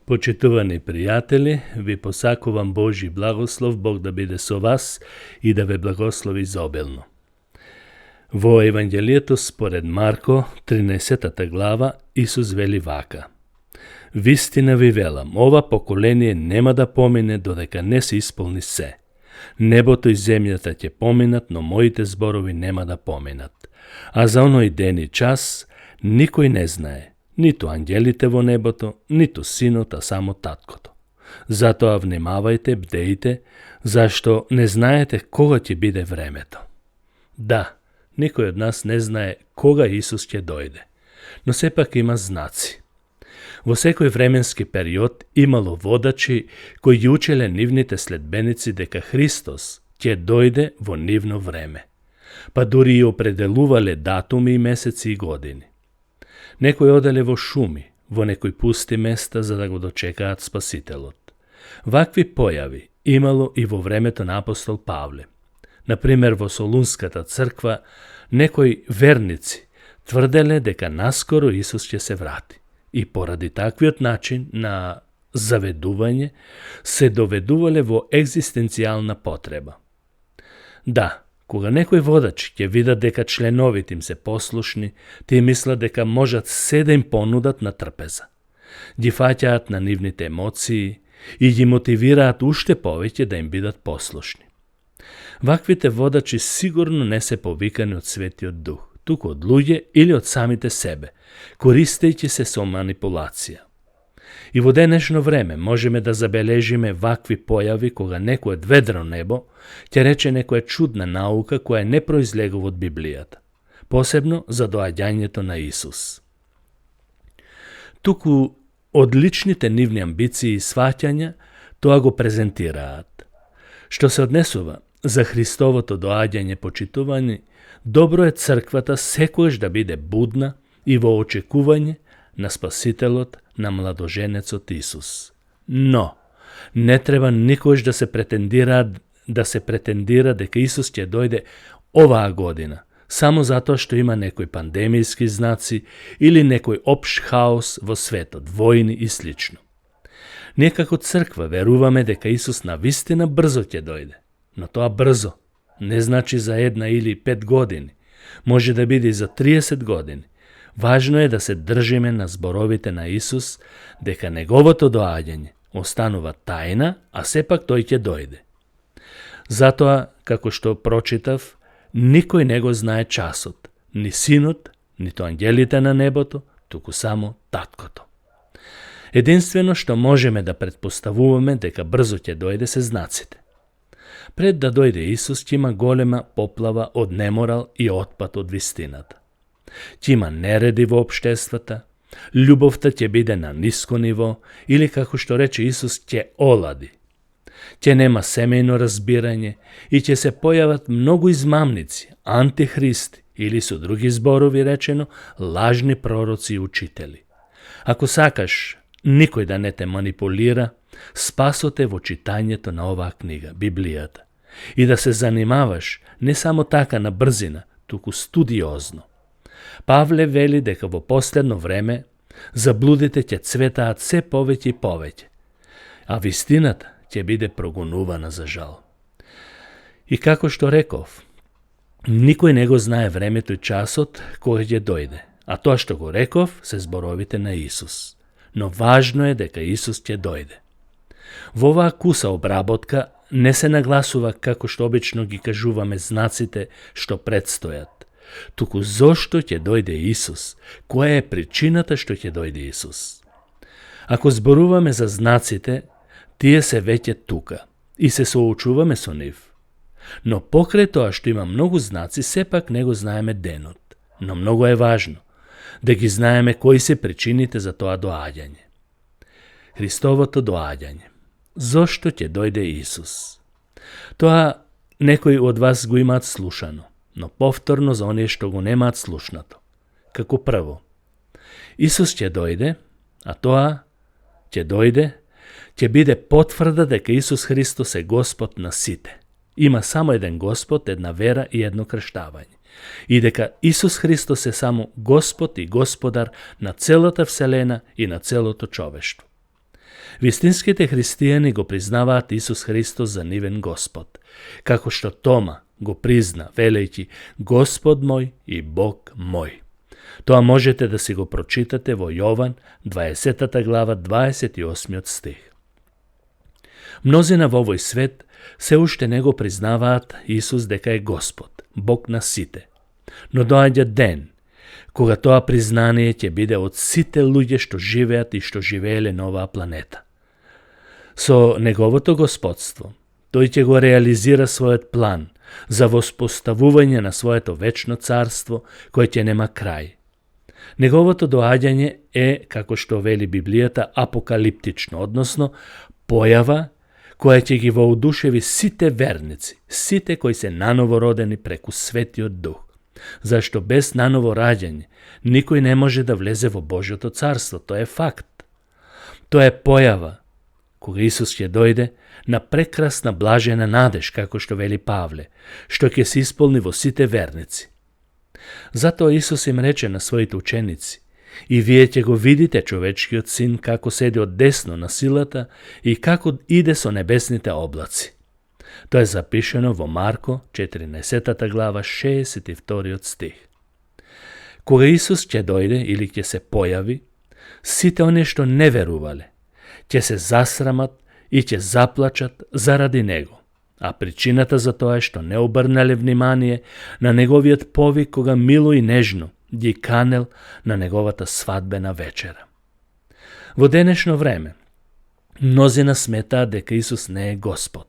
Почитувани пријатели, ви посакувам Божи благослов, Бог да биде со вас и да ве благослови изобилно. Во Евангелието според Марко, 13 глава, Исус вели вака: Вистина ви велам, ова поколение нема да помине додека не се исполни се. Небото и земјата ќе поминат, но моите зборови нема да поминат. А за оној ден и час никој не знае, ниту ангелите во небото, ниту синот, а само таткото. Затоа внимавајте, бдејте, зашто не знаете кога ќе биде времето. Да, никој од нас не знае кога Исус ќе дојде, но сепак има знаци. Во секој временски период имало водачи кои ги учеле нивните следбеници дека Христос ќе дојде во нивно време, па дури и определувале датуми и месеци и години. Некои оделе во шуми, во некои пусти места за да го дочекаат Спасителот. Вакви појави имало и во времето на апостол Павле. Например, во Солунската црква некои верници тврделе дека наскоро Исус ќе се врати. И поради таквиот начин на заведување се доведувале во екзистенцијална потреба. Да, кога некои водачи ќе видат дека членовите им се послушни, тие мислат дека можат се да им понудат на трпеза. Ги фаќаат на нивните емоции и ги мотивираат уште повеќе да им бидат послушни. Ваквите водачи сигурно не се повикани од Светиот Дух, туку од луѓе или од самите себе, користејќи се со манипулација. И во денешно време можеме да забележиме вакви појави кога некое ведро небо ќе рече некоја чудна наука која не произлегува од Библијата, посебно за доаѓањето на Исус. Туку од личните нивни амбиции и сваќања тоа го презентираат. Што се однесува за Христовото доаѓање почитување, добро е црквата секојаш да биде будна и во очекување на Спасителот, на младоженецот Исус. Но не треба никош да се претендира дека Исус ќе дојде оваа година, само затоа што има некои пандемијски знаци или некој општ хаос во светот, војни и слично. Ние како црква веруваме дека Исус навистина брзо ќе дојде, но тоа брзо не значи за 1 или 5 години, може да биде и за 30 години. Важно е да се држиме на зборовите на Исус дека неговото доаѓање останува тајна, а сепак тој ќе дојде. Затоа, како што прочитав, никој не го знае часот, ни синот, ниту ангелите на небото, туку само таткото. Единствено што можеме да претпоставуваме дека брзо ќе дојде се знаците. Пред да дојде Исус ќе има голема поплава од неморал и отпад од вистината. Ќе има нереди во општествата, љубовта ќе биде на ниско ниво или, како што рече Исус, ќе олади. Ќе нема семејно разбирање и ќе се појават многу измамници, антихристи или со други зборови речено лажни пророци и учители. Ако сакаш никој да не те манипулира, спасот е во читањето на оваа книга, Библијата, и да се занимаваш не само така на брзина, туку студиозно. Павле вели дека во последно време заблудите ќе цветаат се повеќе и повеќе, а вистината ќе биде прогонувана за жал. И како што реков, никој не го знае времето и часот кој ќе дојде, а тоа што го реков се зборовите на Исус. Но важно е дека Исус ќе дојде. Во оваа куса обработка не се нагласува како што обично ги кажуваме знаците што предстојат, туку зошто ќе дојде Исус, која е причината што ќе дојде Исус. Ако зборуваме за знаците, тие се веќе тука и се соочуваме со нив. Но покрај тоа што има многу знаци, сепак не го знаеме денот. Но многу е важно да ги знаеме кои се причините за тоа доаѓање. Христовото доаѓање. Зошто ќе дојде Исус? Тоа некои од вас го имаат слушано, но повторно за оние што го немаат слушнато. Како прво, Исус ќе дојде, а тоа ќе дојде, ќе биде потврда дека Исус Христос е Господ на сите. Има само еден Господ, една вера и едно крштавање. И дека Исус Христос е само Господ и Господар на целата Вселена и на целото човештво. Вистинските христијани го признаваат Исус Христос за нивен Господ, како што Тома го призна, велејќи Господ мој и Бог мој. Тоа можете да си го прочитате во Јован, 20 глава, 28 стих. Мнозина во овој свет се уште не го признаваат Исус дека е Господ, Бог на сите. Но доаѓа ден, кога тоа признание ќе биде од сите луѓе што живеат и што живееле на оваа планета. Со неговото господство, тој ќе го реализира својот план за воспоставување на своето вечно царство, кое ќе нема крај. Неговото доаѓање е, како што вели Библијата, апокалиптично, односно појава која ќе ги воодушеви сите верници, сите кои се наново родени преку Светиот Дух. Зашто без наново раѓање никој не може да влезе во Божјото царство, тоа е факт. Тоа е појава кога Исус ќе дојде на прекрасна блажена надеж, како што вели Павле, што ќе се исполни во сите верници. Затоа Исус им рече на своите ученици: и вие ќе го видите човечкиот син како седи од десно на силата и како иде со небесните облаци. Тоа е запишено во Марко, 14 глава, 62 стих. Кога Исус ќе дојде или ќе се појави, сите оние што не верувале, ќе се засрамат и ќе заплачат заради Него. А причината за тоа е што не обрнале внимание на Неговиот повик кога мило и нежно ги канел на Неговата свадбена вечера. Во денешно време, мнозина сметаат дека Исус не е Господ.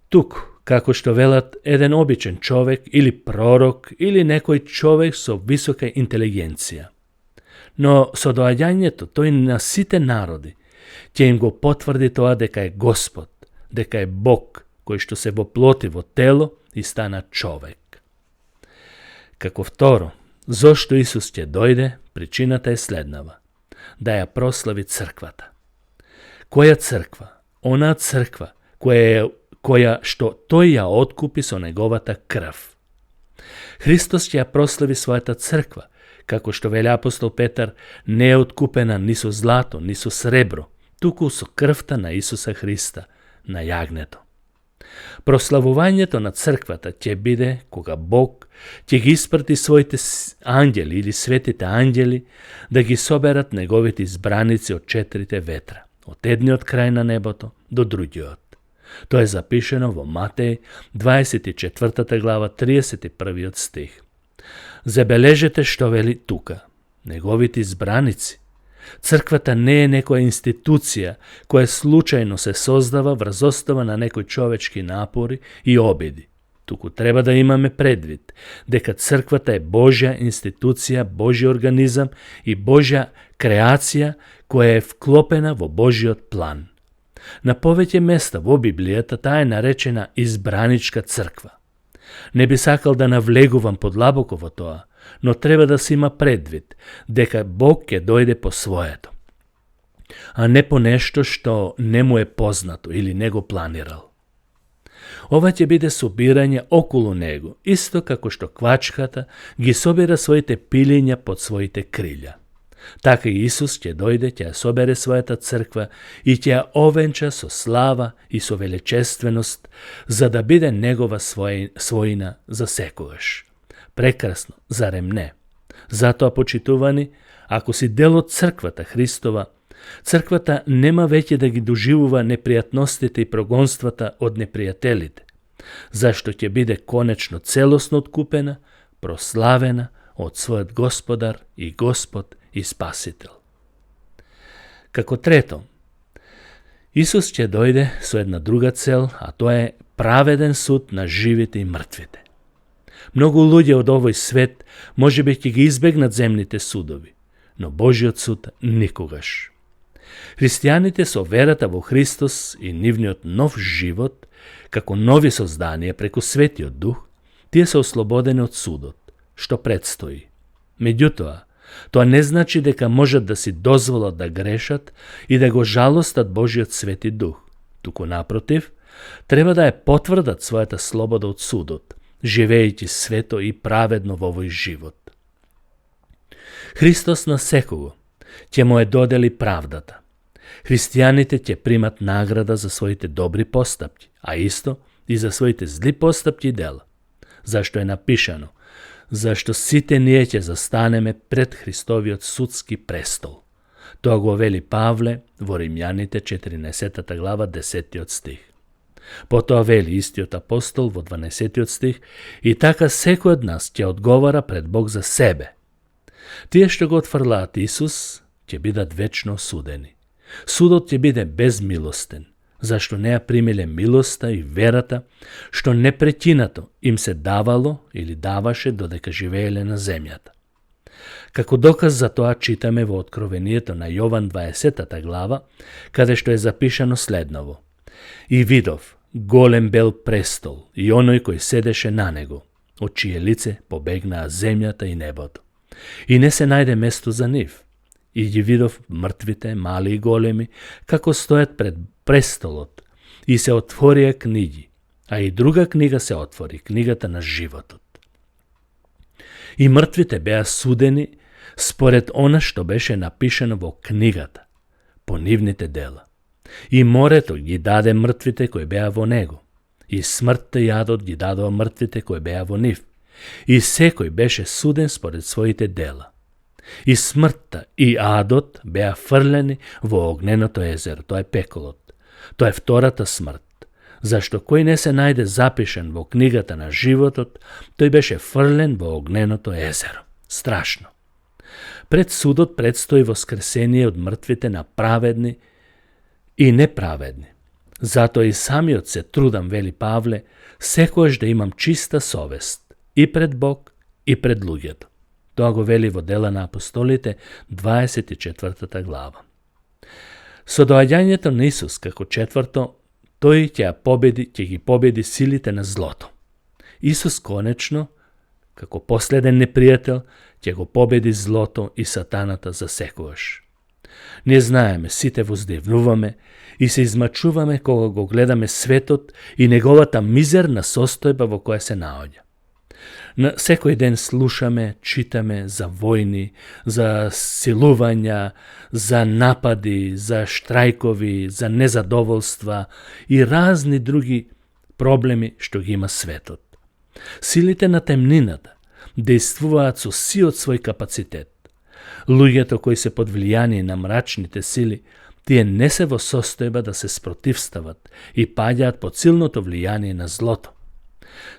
Тук, како што велат еден обичен човек или пророк или некој човек со висока интелигенција. Но со доаѓањето тој на сите народи ќе им го потврди тоа дека е Господ, дека е Бог, кој што се воплоти во тело и стана човек. Како второ, зошто Исус ќе дојде, причината е следнава: да ја прослави црквата. Која црква? Онаа црква која што тој ја откупи со неговата крв. Христос ќе ја прослави својата црква, како што вели апостол Петар, не е откупена ни со злато, ни со сребро, туку со крвта на Исуса Христа, на јагнето. Прославувањето на црквата ќе биде кога Бог ќе ги испрати своите ангели или светите ангели да ги соберат неговите избраници од четирите ветра, од едниот крај на небото до другиот. Тоа е запишено во Матеј, 24 глава, 31 стих. Забележете што вели тука: неговите избраници. Црквата не е некоја институција која случајно се создава врз основа на некои човечки напори и обиди. Туку треба да имаме предвид дека црквата е Божја институција, Божји организам и Божја креација која е вклопена во Божјиот план. На повеќе места во Библијата таа е наречена избраничка црква. Не би сакал да навлегувам подлабоко во тоа, но треба да се има предвид дека Бог ќе дојде по своето, а не по нешто што не му е познато или не го планирал. Ова ќе биде собирање околу него, исто како што квачката ги собира своите пилиња под своите крилја. Така и Исус ќе дојде, ќе ја собере својата црква и ќе ја овенча со слава и со величественост, за да биде негова својина за секогаш. Прекрасно, зарем не? Затоа, почитувани, ако си дел од црквата Христова, црквата нема веќе да ги доживува непријатностите и прогонствата од непријателите, зашто ќе биде конечно целосно откупена, прославена од својот Господар и Господ и Спасител. Како трето, Исус ќе дојде со една друга цел, а тоа е праведен суд на живите и мртвите. Многу луѓе од овој свет можеби ќе ги избегнат земните судови, но Божиот суд никогаш. Христијаните со верата во Христос и нивниот нов живот, како нови созданија преку Светиот Дух, тие се ослободени од судот, што предстои. Меѓутоа, тоа не значи дека можат да си дозволат да грешат и да го жалостат Божиот Свети Дух. Туку напротив, треба да ја потврдат својата слобода од судот, живејќи свето и праведно во овој живот. Христос на секого ќе му е додели правдата. Христијаните ќе примат награда за своите добри постапки, а исто и за своите зли постапки и дела. Зашто е напишано: зашто сите ние ќе застанеме пред Христовиот судски престол. Тоа го вели Павле во Римјаните 14 глава 10 стих. Потоа вели истиот апостол во 12 стих: и така секој од нас ќе одговара пред Бог за себе. Тие што го отфрлаат Исус ќе бидат вечно осудени. Судот ќе биде безмилостен, зашто не ја примиле милоста и верата што непрекинато им се давало или даваше додека живееле на земјата. Како доказ за тоа читаме во Откровението на Јован 20 глава, каде што е запишано следново: и видов голем бел престол и оној кој седеше на него, од чие лице побегнаа земјата и небото. И не се најде место за нив. И ги видов мртвите, мали и големи, како стоят пред престолот, и се отворија книги, а и друга книга се отвори, книгата на животот. И мртвите беа судени според она што беше напишано во книгата, по нивните дела. И морето ги даде мртвите кои беа во него, и смртта и адот ги дадоа мртвите кои беа во нив, и секој беше суден според своите дела. И смртта и адот беа фрлени во огненото езеро, тоа е пеколот. Тоа е втората смрт, зашто кој не се најде запишан во книгата на животот, тој беше фрлен во огненото езеро. Страшно. Пред судот предстои воскресение од мртвите на праведни и неправедни. Затоа и самиот се трудам, вели Павле, секојаш да имам чиста совест и пред Бог и пред луѓето. Тоа го вели во Дела на апостолите 24 глава. Со доаѓањето на Исус како четврто, тој ќе ги победи силите на злото. Исус конечно, како последен непријател, ќе го победи злото и сатаната за секојаш. Ние знаеме, сите воздивнуваме и се измачуваме кога го гледаме светот и неговата мизерна состојба во која се наоѓа. На секој ден слушаме, читаме за војни, за силувања, за напади, за штрајкови, за незадоволства и разни други проблеми што ги има светот. Силите на темнината действуваат со сиот свој капацитет. Луѓето кои се под влијание на мрачните сили, тие не се во состојба да се спротивстават и паѓаат под силното влијание на злото.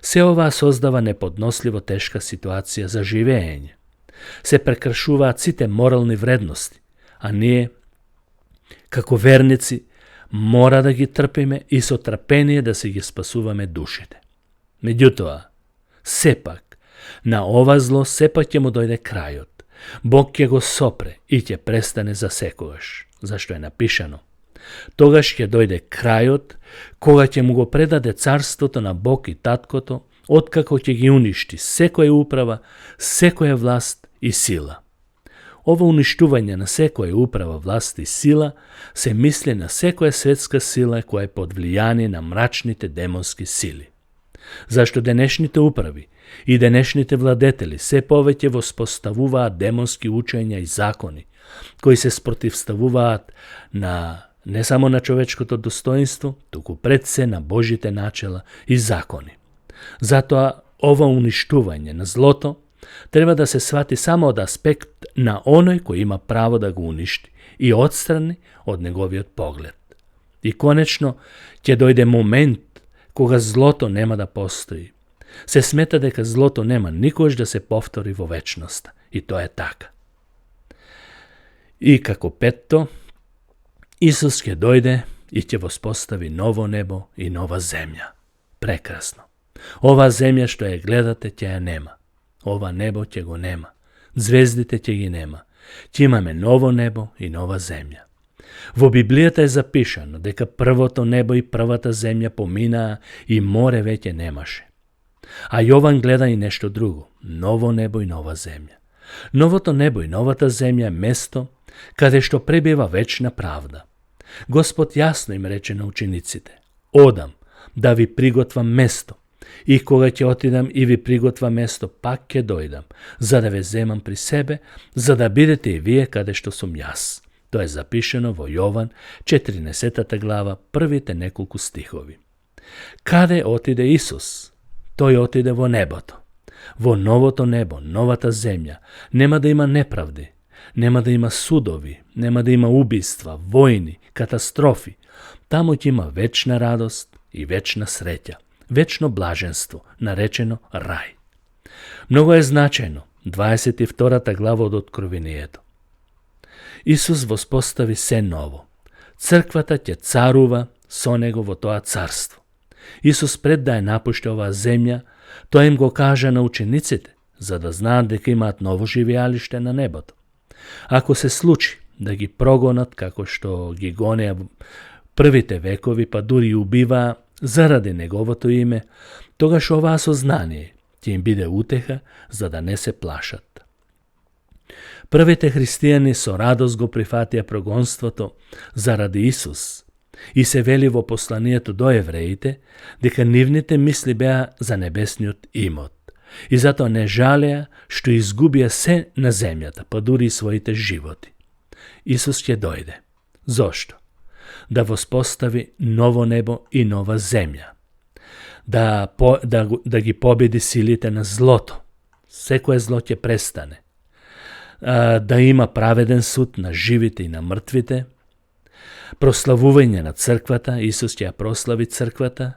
Се ова создава неподносливо тешка ситуација за живење. Се прекршуваат сите морални вредности, а ние, како верници, мора да ги трпиме и со трпение да се ги спасуваме душите. Меѓутоа, сепак, на ова зло сепак ќе му дојде крајот. Бог ќе го сопре и ќе престане за секогаш, зашто е напишано: тогаш ќе дојде крајот, кога ќе му го предаде царството на Бог и Таткото, откако ќе ги уништи секоја управа, секоја власт и сила. Ова уништување на секоја управа, власт и сила се мисли на секоја светска сила која е под влијание на мрачните демонски сили. Зашто денешните управи и денешните владетели се повеќе воспоставуваат демонски учења и закони, кои се спротивставуваат на не само на човечкото достоинство, туку пред се на Божите начела и закони. Затоа ова уништување на злото треба да се свати само од аспект на оној кој има право да го уништи и отстрани од неговиот поглед. И конечно ќе дојде момент кога злото нема да постои. Се смета дека злото нема никош да се повтори во вечноста, и тоа е така. И како петто, Исус ќе дојде и ќе воспостави ново небо и нова земја. Прекрасно. Ова земја што ја гледате ќе ја нема. Ова небо ќе го нема. Звездите ќе ги нема. Ќе имаме ново небо и нова земја. Во Библијата е запишано дека првото небо и првата земја поминаа и море веќе немаше. А Јован гледа и нешто друго. Ново небо и нова земја. Новото небо и новата земја е место каде што пребива вечна правда. Господ јасно им рече на учениците: одам да ви приготвам место, и кога ќе отидам и ви приготвам место, пак ќе дојдам, за да ве земам при себе, за да бидете и вие каде што сум јас. To je zapišeno vo Jovan 14. glava, prvite nekoliko stihovi. Kade otide Isus? Той отиде во небото. Во новото небо, новата земја, нема да има неправди, нема да има судови, нема да има убиства, војни, катастрофи. Таму ќе има вечна радост и вечна среќа, вечно блаженство, наречено рај. Многу е значајно, 22 глава од Откровението. Исус воспостави се ново. Црквата ќе царува со него во тоа царство. Исус пред да ја напушти оваа земја, тој им го кажа на учениците, за да знаат дека имаат ново живеалиште на небото. Ако се случи да ги прогонат како што ги гонеа првите векови, па дури и убиваа заради неговото име, тогаш оваа сознание ќе им биде утеха за да не се плашат. Првите христијани со радост го прифатија прогонството заради Исус и се вели во посланието до евреите дека нивните мисли беа за небесниот имот и затоа не жалеа што изгубија се на земјата, па дури и своите животи. Исус ќе дојде. Зошто? Да воспостави ново небо и нова земја. Да ги победи силите на злото. Секое зло ќе престане. Да има праведен суд на живите и на мртвите. Прославување на црквата, Исус ќе ја прослави црквата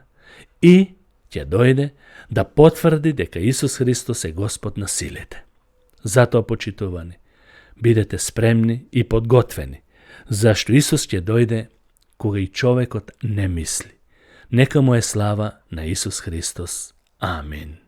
и ќе дојде да потврди дека Исус Христос е Господ на силите. Затоа, почитувани, бидете спремни и подготвени, зашто Исус ќе дојде кога и човекот не мисли. Нека му е слава на Исус Христос. Амин.